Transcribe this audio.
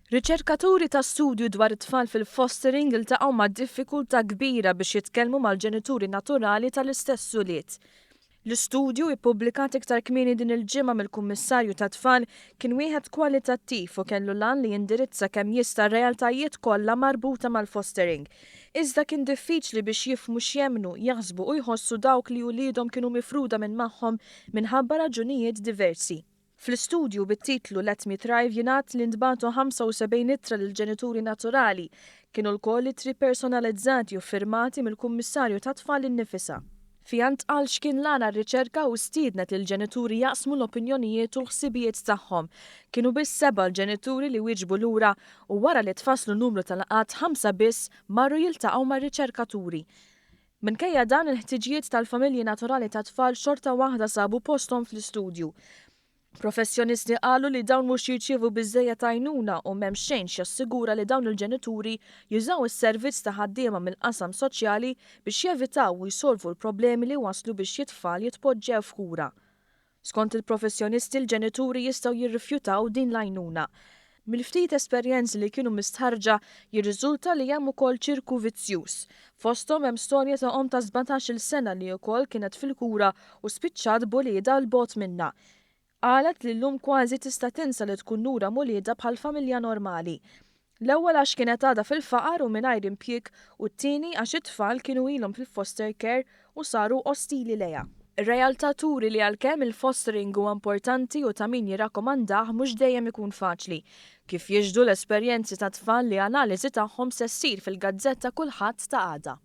Riċerkaturi ta' studju dwar it-tfal fil-fostering iltaqgħu ma' diffikultà kbira biex jitkellmu mal-ġenituri naturali tal-istess ulied. L-istudju, ippubblikat iktar kmieni din il-ġimgħa mill-Kummissarju tat-Tfal, kien wieħed kwalitattiv u kellu l-għan li jindirizza kemm jista' r-realtajiet kollha marbuta mal-fostering. Iżda kien diffiċli biex jifhmu x'jemmnu, jaħsbu u jħossu dawk li uliedhom kienu mifruda minn magħhom minħabba raġunijiet diversi. Fl-istudju bit-titlu Let Me Thrive jingħad li ntbagħtu 75 ittra lill-ġenituri naturali. Kienu lkoll ittri personalizzati u ffirmati mill-Kummissarju tat-Tfal innifisha. Fiha ntqal x'kien l-għan għar-riċerka u stiednet lill-ġenituri jaqsmu l-opinjonijiet u l-ħsibijiet tagħhom. Kienu biss sebgħa l-ġenituri li wieġbu lura u wara li tfasslu numru ta' laqgħat ħamsa biss marru jiltaqgħu mar-riċerkaturi. Minkejja dan, il-ħtiġijiet tal-familji naturali tat-tfal xorta waħda sabu posthom fl-istudju. Professjonisti qalu li dawn mhux jirċievu biżżejjed għajnuna u m'hemm xejn x'jassigura li dawn il-ġenituri jużaw is-servizz ta' ħaddiema mill-qasam soċjali biex jevitaw u jsolvu l-problemi li wasslu biex xi tfal jitpoġġew f'kura. Skont il-professjonisti l-ġenituri jistgħu jirrifjutaw din l-għajnuna. Mill-ftit esperjenzi li kienu mistħarrġa jirriżulta li hemm ukoll ċirku vizzjuż. Fosthom hemm storja ta' omm ta' 17-il sena li ukoll kienet fil-kura u spiċċat b'uliedha 'l bogħod minnha. Qalet li llum kważi tista' tinsa li tkun lura m'uliedha bħal familja normali. L-ewwel għax kienet għadha fil-faqar u mingħajr impjieg u t-tieni għax it-tfal kienu ilhom fil-foster care u saru ostili lejha. Ir-realtà turi li għalkemm il-fostering huwa importanti u ta' min jirrakkomandah mhux dejjem ikun faċli. Kif jixhdu l-esperjenzi ta' tfal li analiżi tagħhom se ssir fil-gazzetta Kulħadd ta' għada.